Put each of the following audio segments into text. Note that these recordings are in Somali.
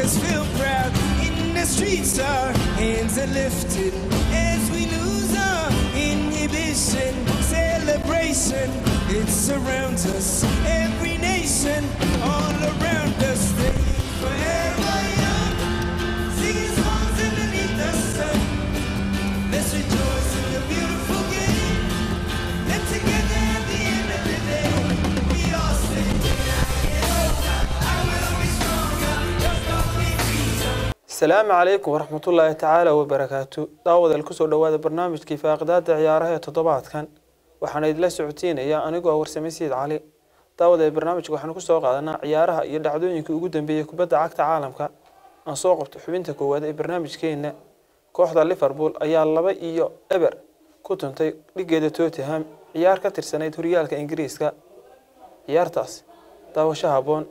us feel proud. In the streets, our hands are lifted as we lose our inhibition. Celebration, it surrounds us. Every nation, all around us, they forever young. Singing songs underneath the sun. Let's rejoice in the beautiful game. And together at the end of the day, we all say, when I get older, I will be stronger. Just call me freedom. Asalaamu calaykum waraxmatullaahi tacaala wabarakaatu. Daawadal, kusoo dhowaada barnaamijkii faaqidaada ciyaaraha ee toddobaadkan. Waxaana idila socodsiinayaa anigoo Warsame Siid Cali. Daawada, ee barnaamijka waxaanu kusoo qaadanaa ciyaaraha iyo dhacdooyinkii ugu dambeeyey kubadda cagta caalamka. Aan soo qabto xubinta koowaad ee barnaamijkeena. Kooxda Liverpool ayaa 2-0 ku tuntay dhigeeda Tottenham ciyaar ka tirsanayd horyaalka Ingiriiska. Ciyaartaas daawasho habboon.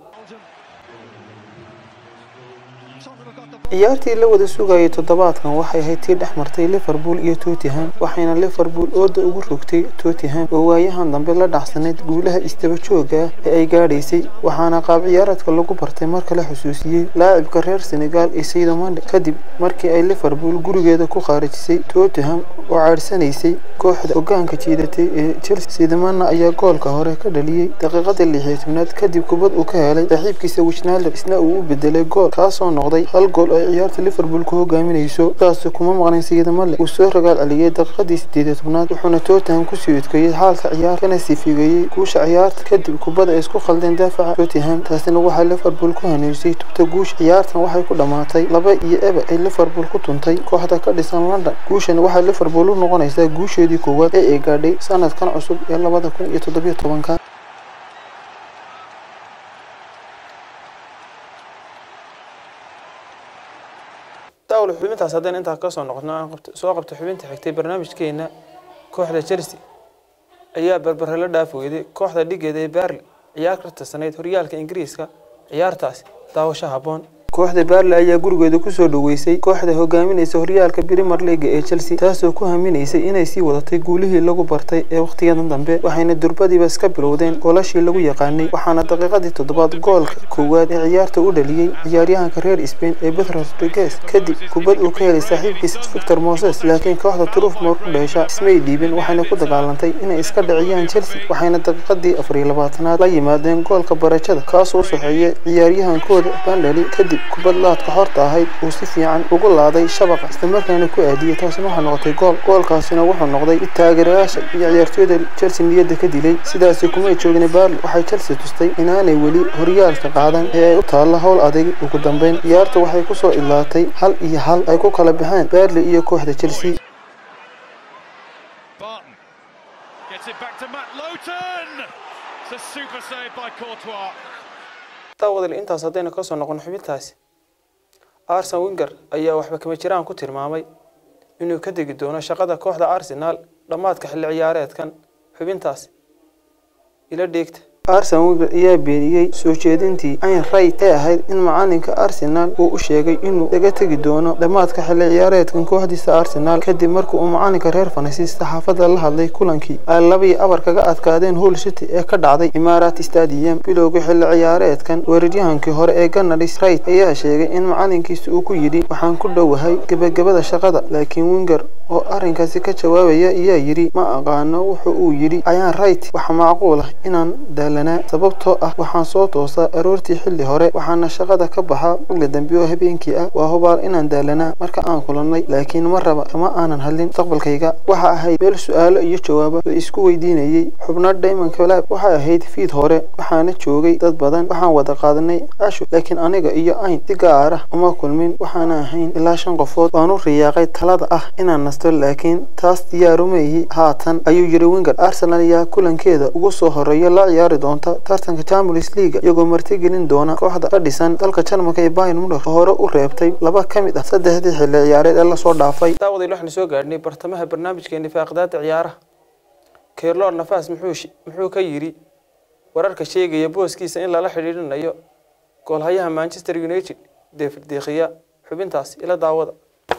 Ciyaartii la wada sugayay toddobaadkan waxay ahayd tii dhex martay Liverpool iyo Tottenham, waxayna Liverpool ooda ugu rogtay Tottenham oo waayahan dambe la dhacsanayd guulaha isdaba joogga ah ee ay gaadhaysay. Waxaana qaab ciyaareedka lagu bartay marka la xusuusiyey laacibka reer Senegal ee Sadio Mane, kadib markii ay Liverpool gurigeeda ku khaarijisay Tottenham oo ceyrsanaysay kooxda hogaanka jiidatay ee Chelsea. Sadio Mane ayaa goolka hore ka dhaliyey daqiiqadii 16aad, kadib kubad uu ka helay saaxiibkiisa Wijnaldum, isna uu u bedelay gool, kaasoo noqday hal gool ay ciyaarta Liverpool ku hogaaminayso. Sidaas kuma maqnayn, Sadio Mane uu soo rogaal celiyey daqiiqadii 18aad, wuxuuna Tottenham kusii adkeeyey xaalka ciyaar kana sii fogeeyey guusha ciyaarta, kadib kubada ay isku khaldeen daafaca Tottenham. Taasina waxay Liverpool ku haneysay tubta guusha. Ciyaartan waxay ku dhamaatay 2-0 ay Liverpool ku tuntay kooxda ka dhisan London. Guushan waxay Liverpool u noqonaysaa guusheedii koowaad ee ay gaadhay sanadkan cusub ee 2017-ka. Daawal, xubintaas haddayna intaa kasoo noqono, aan soo qabto xubinta xigtay barnaamijkeena. Kooxda Chelsea ayaa barbare la dhaaf weyday kooxda dhigeeda ee Burnley ciyaar ka tirsanayd horyaalka Ingiriiska. Ciyaartaasi daawasho habboon. Kooxda Burnley ayaa gurigeeda kusoo dhaweysay kooxda hogaaminaysa horyaalka Premier League ee Chelsea, taasoo ku haminaysay inay sii wadatay guulihii lagu bartay ee waqtiyadan dambe, waxayna durbadiiba iska bilowdeen golashii lagu yaqaanay. Waxaana daqiiqadii 7aad goolka koowaad ee ciyaarta u dhaliyey ciyaaryahanka reer Spain ee Pedro Rodriguez, kadib kubad uu ka helay saaxiibkiisa Victor Moses. Laakiin kooxda Turf Moor ku dheesha ismay dhiibin, waxayna ku dagaalantay inay iska dhiciyaan Chelsea, waxayna daqiiqadii 24aad la yimaadeen goolka barajada, kaasoo u saxeeyay ciyaaryahankooda Bandali, kadib kubad laadka xorta ahayd uu si fiican ugu laaday shabaqa, islamarkaana ku aadiyey. Taasina waxay noqotay gool. Goolkaasina wuxuu noqday mid taageerayaasha iyo ciyaartoyda Chelsea niyadda ka dilay. Sidaasi kumay joogin Burnley, waxay Chelsea tustay inaanay weli horyaalka qaadan ee ay u taalla howl adag. Ugu dambeyn ciyaarta waxay kusoo idlaatay 1-1 ay ku kala baxeen Burnley iyo kooxda Chelsea. Barton gets it back to Matt Lowton. It's a super save by Courtois. Daawadal, intaas haddaynu kasoo noqono xubintaasi, Arsene Wenger ayaa waxba kama jiraan ku tilmaamay inuu ka degi doono shaqada kooxda Arsenal dhammaadka xilli ciyaareedkan. Xubintaas ila dheegta. Arsene Wenger ayaa beeniyey soo jeedintii Ian Wright ee ahayd in macalinka Arsenal uu u sheegay inuu kaga tegi doono dhammaadka xilli ciyaareedkan kooxdiisa Arsenal, kadib markii uu macalinka reer Faransiis saxaafadda la hadlay kulankii ay 2-4 kaga adkaadeen Hull City ee ka dhacday Emirates Stadium bilowgii xilli ciyaareedkan. Weeraryahankii hore ee Gunners Wright ayaa sheegay in macalinkiisa uu ku yidhi, "Waxaan ku dhowahay gebagabada shaqada." Laakiin Wenger oo arrinkaasi ka jawaabaya ayaa yidhi, "Ma aqaano wuxuu uu yidhi Ian Wright. Waxa macquul ah inaan daalanaa, sababtoo ah waxaan soo toosaa aroortii xilli hore, waxaana shaqada ka baxaa xilli dambe oo habeenkii ah. Waa hubaal inaan daalanaa marka aan kulannay, laakiin mar raba kama aanan hadlin mustaqbalkayga." Waxa ahayd meel su'aalo iyo jawaabo la isku weydiinayay xubno Diamond Club. Waxay ahayd fiid hore, waxaana joogay dad badan. Waxaan wada qaadanay casho, laakiin aniga iyo Ian si gaar ah uma kulmin. Waxaana ahayn ilaa shan qofood. Waan u riyaaqay talada ah inaan nasto, laakiin taas diyaar uma ihi haatan, ayuu yiri Wenger. Arsenal ayaa kulankeeda ugu soo horeeya la ciyaari doonta tartanka Champions League, iyagoo martigelin doona kooxda ka dhisan dalka Jarmalka ee Bayern Munich, oo hore u reebtay laba ka mid ah saddexdii xilli ciyaareed ee lasoo dhaafay. Daawadayl, waxaanu soo gaadhnay bartamaha barnaamijkeeni faaqidaada ciyaaraha. Keylor Navas muxuu ka yidhi wararka sheegaya booskiisa in lala xidhiidhinayo goolhayaha Manchester United David De Gea? Xubintaas ila daawada.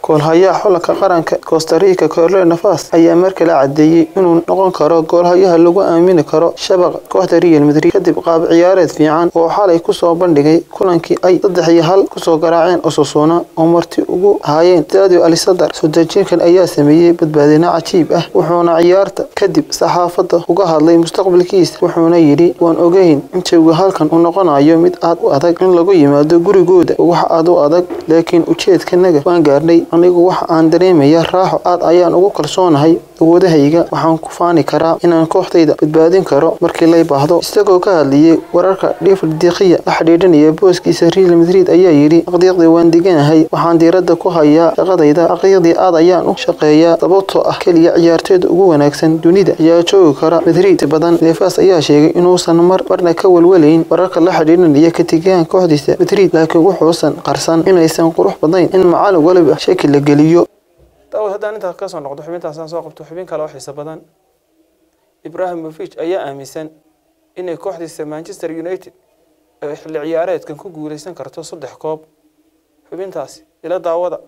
Goolhayaha xulka qaranka Costa Rica Keylor Navas ayaa mar kale cadeeyay inuu noqon karo goolhayaha lagu aamini karo shabaqa kooxda Real Madrid kadib qaab ciyaareed fiican oo xalay ku soo bandhigay kulankii ay 3-1 ku soo garaaceen Osasuna oo marti ugu ahaayeen Stadio Alessandro. Soo-dejinkan ayaa sameeyay badbaadino cajiib ah, wuxuuna ciyaarta kadib saxaafadda uga hadlay mustaqbalkiisa, wuxuuna yidhi: "Waan ogayn in jawiga halkan uu noqonayo mid aad u adag, in lagu yimaado gurigooda wax aad u adag, laakiin ujeedkanaga waan gaarnay. Anigu waxa aan dareemayaa raaxo, aad ayaan ugu kalsoonahay awoodahayga, waxaan ku faani karaa inaan kooxdayda badbaadin karo markii lay baahdo." Isagoo ka hadlayay wararka David De Gea la xidhiidhinaya booskiisa Real Madrid ayaa yidhi: "Xaqiiqdii waan deganahay, waxaan diiradda ku hayaa shaqadayda, xaqiiqdii aad ayaan u shaqeeyaa, sababtoo ah kaliya ciyaartoyda ugu wanaagsan dunida ayaa joogi kara Madrid badan." Navas ayaa sheegay inuusan marna ka walwalayn wararka la xidhiidhinaya ka tegitaan kooxdiisa Madrid, laakiin wuxuusan qarsan inaysan qurux badnayn in macallin waliba shaki la geliyo. Daawad, haddaan intaas ka soo noqdo xubintaasaan soo qabto xubin kale oo xiiso badan. Ibrahimovic ayaa aaminsan inay kooxdiisa Manchester United ay xilli ciyaareedkan ku guuleysan karto 3 koob. Xubintaasi ila daawada.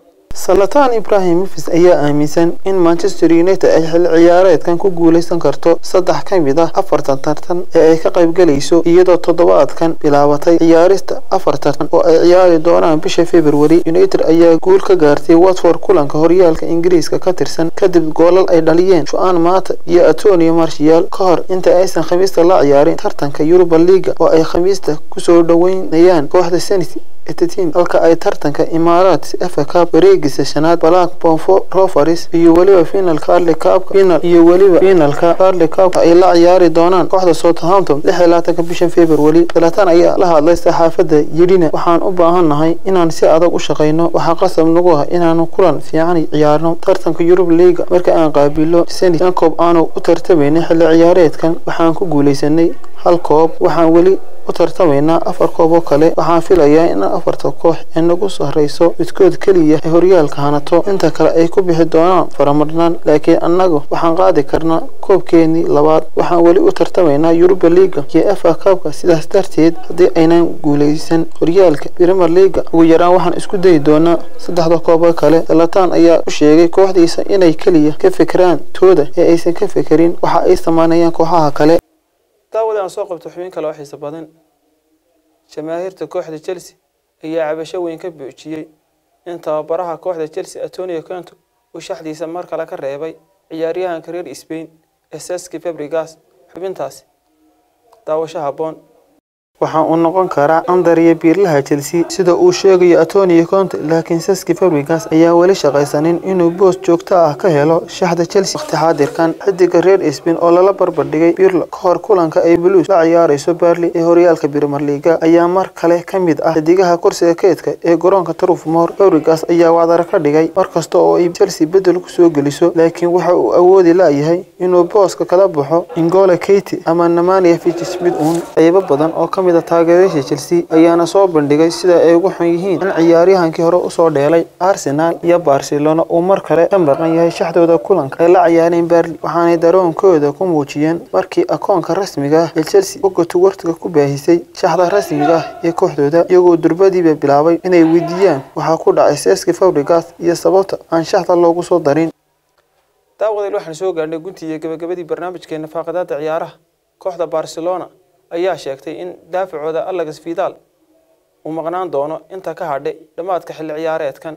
Zlatan Ibrahimovic ayaa aaminsan in Manchester United ay xilli ciyaareedkan ku guuleysan karto 3 ka mid ah 4 tartan ee ay ka qaybgalayso, iyadoo toddobaadkan bilaabatay ciyaarista 4 tartan oo ay ciyaari doonaan bisha February. United ayaa guul ka gaartay Watford kulanka horyaalka Ingiriiska ka tirsan kadib goolal ay dhaliyeen Juan Mata iyo Anthony Martial, ka hor inta aysan Khamiista la ciyaarin tartanka Europa League oo ay Khamiista kusoo dhaweynayaan kooxda Zenit Etienne, halka ay tartanka Emirates FA Cup wareegiisa shanaad Blackburn Rovers iyo weliba finalka Carling Cup final iyo weliba finalka Carling Cup ay la ciyaari doonaan kooxda Southampton 26 bisha February. Zlatan ayaa la hadlay saxaafadda yidhina: "Waxaan u baahannahay inaan si adag u shaqeyno, waxaa qasab nagu ah inaanu kulan fiican ciyaarno tartanka Europa League marka aan qaabilo Zenit. Shan koob aanu u tartamaynay xilli ciyaareedkan, waxaan ku guuleysanay 1 koob, waxaan weli u tartamaynaa 4 koob oo kale. Waxaan filayaa in 4ta koox ee nagu sarreyso midkood kaliya ay horyaalka hanato, inta kale ay ku bixi doonaan faramadhnaan, laakiin annagu waxaan qaadi karnaa koobkeenii labaad. Waxaan weli u tartamaynaa Europa League iyo FA Cup-ka, sidaas darteed haddii aynan guuleysan horyaalka Premier League, ugu yaraan waxaan isku dayi doonaa 3da koob oo kale." Zlatan ayaa u sheegay kooxdiisa inay kaliya ka fikiraan tooda ee aysan ka fikirin waxa ay sameynayaan kooxaha kale. Daawada aan soo qabto xubin kale oo xiiso badan. Jamaahiirta kooxda Chelsea ayaa cabasho weyn ka buujiyey in tababaraha kooxda Chelsea Antonio Conte uu shaxdiisa mar kale ka reebay ciyaaryahanka reer Spain ee Cesc Fabregas. Xubintaasi daawasho habboon. Waxa uu noqon karaa Andrea Pirlo Chelsea sida uu sheegayo Antonio Conte, laakiin Cesc Fabregas ayaa weli shaqaysanin inuu boos joogto ah ka helo shaxda Chelsea waqti xaadirkan. Xidiga reer Spain oo lala barbar dhigay Pirlo ka hor kulanka ay Blues la ciyaarayso Burnley ee horyaalka Premier League ayaa mar kale ka mid ah xidigaha kursiga kaydka ee garoonka Turf Moor. Fabregas ayaa wacdar ka dhigay mar kasta oo ay Chelsea bedel ku soo geliso, laakiin waxa uu awoodi la'yahay inuu booska kala baxo N'Golo Kante ama Nemanja Vidic mid uun. Qaybo badan oo ka mid ah taageerayaasha Chelsea ayaana soo bandhigay sida ay ugu xun yihiin in ciyaaryahankii hore usoo dheelay Arsenal iyo Barcelona uu mar kale ka maqan yahay shaxdooda kulanka ay la ciyaareen Burnley, waxaanay dareenkooda ku muujiyeen markii akoonka rasmiga ah ee Chelsea bogga Twitter-ka ku baahisay shaxda rasmiga ah ee kooxdooda, iyagoo durbadiiba bilaabay inay weydiiyaan waxa ku dhacay Cesc Fabregas iyo sababta aan shaxda loogu soo darin. Daawadayl, waxaan soo gaadhnay guntii iyo gabagabadii barnaamijkeena faaqadaada ciyaaraha. Kooxda Barcelona ayaa sheegtay in daafacooda Alex Vidal uu maqnaan doono inta ka hadhay dhammaadka xilli ciyaareedkan.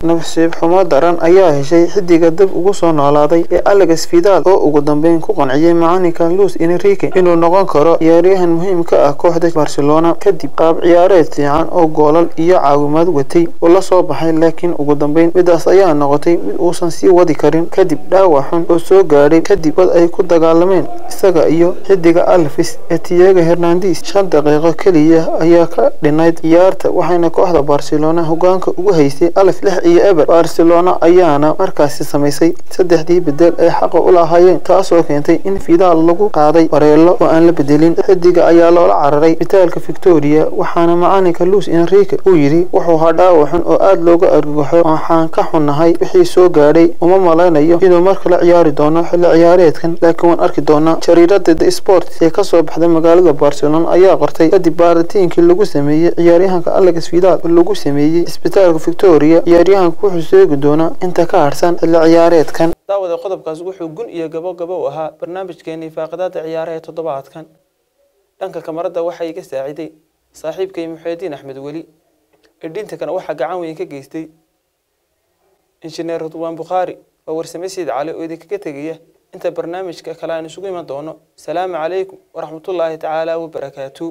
Nasiib xumo daran ayaa heshay xidiga dib ugu soo noolaaday ee Alex Vidal oo ugu dambeyn ku qanciyay macalinka Luis Enrique inuu noqon karo ciyaaryahan muhiim ka ah kooxda Barcelona kadib qaab ciyaareed fiican oo goolal iyo caawimaad watay oo la soo baxay, laakiin ugu dambeyn midaas ayaa noqotay mid uusan sii wadi karin kadib dhaawac xun oo soo gaadhay kadib wad ay ku dagaalameen isaga iyo xidiga Alves ee Thiago Hernandez. 5 daqiiqo kaliya ayaa ka dhinayd ciyaarta, waxayna kooxda Barcelona hogaanka ugu haysay Alves 6-0. Barcelona ayaana markaasi samaysay 3dii bedel ay xaqa u lahaayeen, taasoo keentay in Vidal lagu qaaday wareelo oo aan la bedelin. Xidiga ayaa loola cararay isbitaalka Victoria, waxaana macalinka Luis Enrique uu yidhi: "Wuxuu ahaa dhaawac xun oo aad looga argagaxo, waxaan ka xunnahay wixii soo gaadhay, uma malaynayo inuu mar kale ciyaari doono xilli ciyaareedkan, laakiin waan arki doonaa." Jariirada The Sport ee ka soo baxday magaalada Barcelona ayaa qortay kadib baaritaankii lagu sameeyey ciyaaryahanka Alex Vidal oo lagu sameeyey isbitaalka Victoria. Ciyaaryahan Ciyaaryahanku wuxuu seegi doonaa inta ka harsan xilli ciyaareedkan. Daawada, qodobkaas wuxuu gun iyo gabo gabo u ahaa barnaamijkeenii faaqidaada ciyaaraha ee toddobaadkan. Dhanka kamarada waxaa iga saaciday saaxiibkay Muxuudiin Axmed Weli, edhintakana waxaa gacan weyn ka geystay Injineer Ridwaan Bukhaari. Waa Warsame Siid Cali oo idinkaga tegaya inta barnaamijka kale aan isugu iman doono. Salaamu calaykum waraxmatullaahi tacaala wabarakaatu.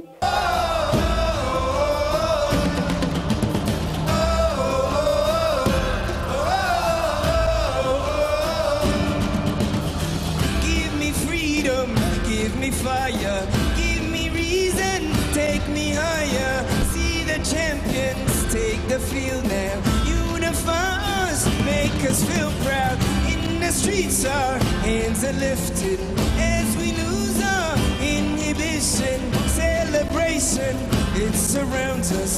Give me freedom, give me fire, give me reason, take me higher. See the champions take the field now. Unify us, make us feel proud. In the streets, our hands are lifted as we lose our inhibition. Celebration, it surrounds us.